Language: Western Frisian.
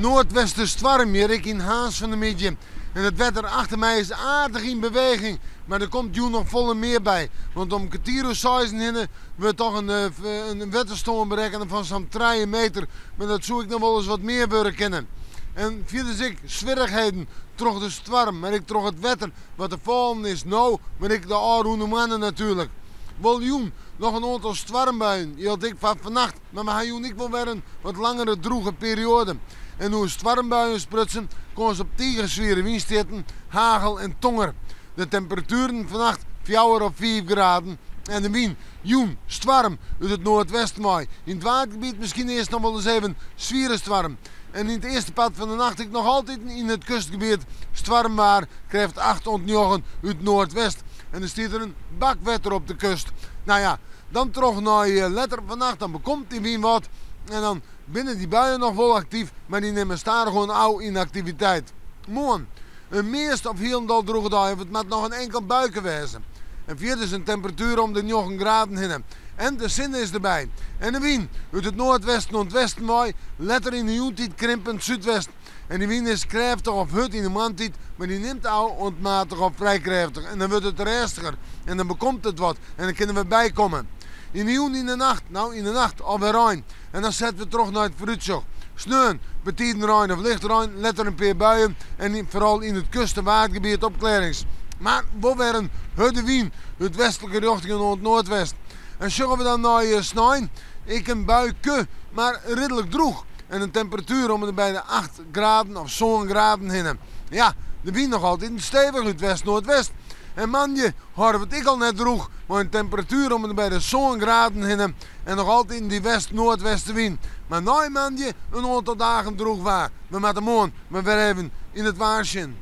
Noardwesterstoarm hjir ek yn Harns fan 'e middei. En it wetter achter my is aardich yn beweging, mar der komt jûn noch folle mear by. Want om kertier oer seizen hinne wurdt toch in wetterstân berekkene fan sa'n trije meter, mar dat soe ek noch wolris wat mear wurde kinne. En fierders ek swierrichheden troch de stoarm, mar ek troch it wetter wat der fallen is no, mar ek de ôfrûne moanne natuerlik. Wol jûn noch in oantal stoarmbuien, jildt ek foar fannacht. Mar we ha jûn ek wol wer in wat langere drûge perioade. En oer stoarmbuien sprutsen, kâns op tige swiere wynstjitten, hagel en tonger. De temperatueren fannacht fjouwer of fiif graden en de wyn, jûn, stoarm út it noardwesten wei. Yn it Waadgebiet miskien earst noch wolris even swiere stoarm. En yn it earste part fan de nacht ek noch altiten yn it kustgebiet stoarmwaar, krêft acht oant njoggen út noardwest. En der stiet der in bak wetter op de kust. No ja. Dan troch nei letter fannacht, dan bekomt dy wyn wat en dan binne dy buien noch wol aktyf, mar dy nimme stadichoan ôf yn aktiviteit. Moarn in meast of hielendal drûge dei of it moat noch in inkel buike wêze. En fierders in temperatuer om de njoggen graden hinne. En de sinne is derby. En de wyn út it noardwesten oant westen wei, letter yn de jûntiid krimpend súdwest. En dy wyn is krêftich of hurd yn de moarntiid, mar dy nimt ôf oant matich of frij krêftich. En dan wurdt it rêstiger en dan bekomt it wat en dan kinne we bykomme. Yn de jûn yn de nacht, no yn de nacht alwer rein. En dan sette we troch nei it foarútsjoch. Sneon, betiden rein of licht rein, letter in pear buien en foaral yn it kust en Waadgebiet opklearrings. Mar wol wer in hurde wyn út westlike rjochtingen oant noardwest. En sjogge we dan nei snein, ek in buike, mar ridlik drûch en in temperatuer om en by de 8 graden of sân graden hinne. Ja, de wyn noch altyd stevich út west-noardwest. En moandei hâlde we it ek al net drûch mei in temperatuer om en by de sân graden hinne en noch altyd dy west-noardwestewyn. Mar nei moandei in oantal dagen drûch waar. We moatte moarn mar wer even yn it waar sjen.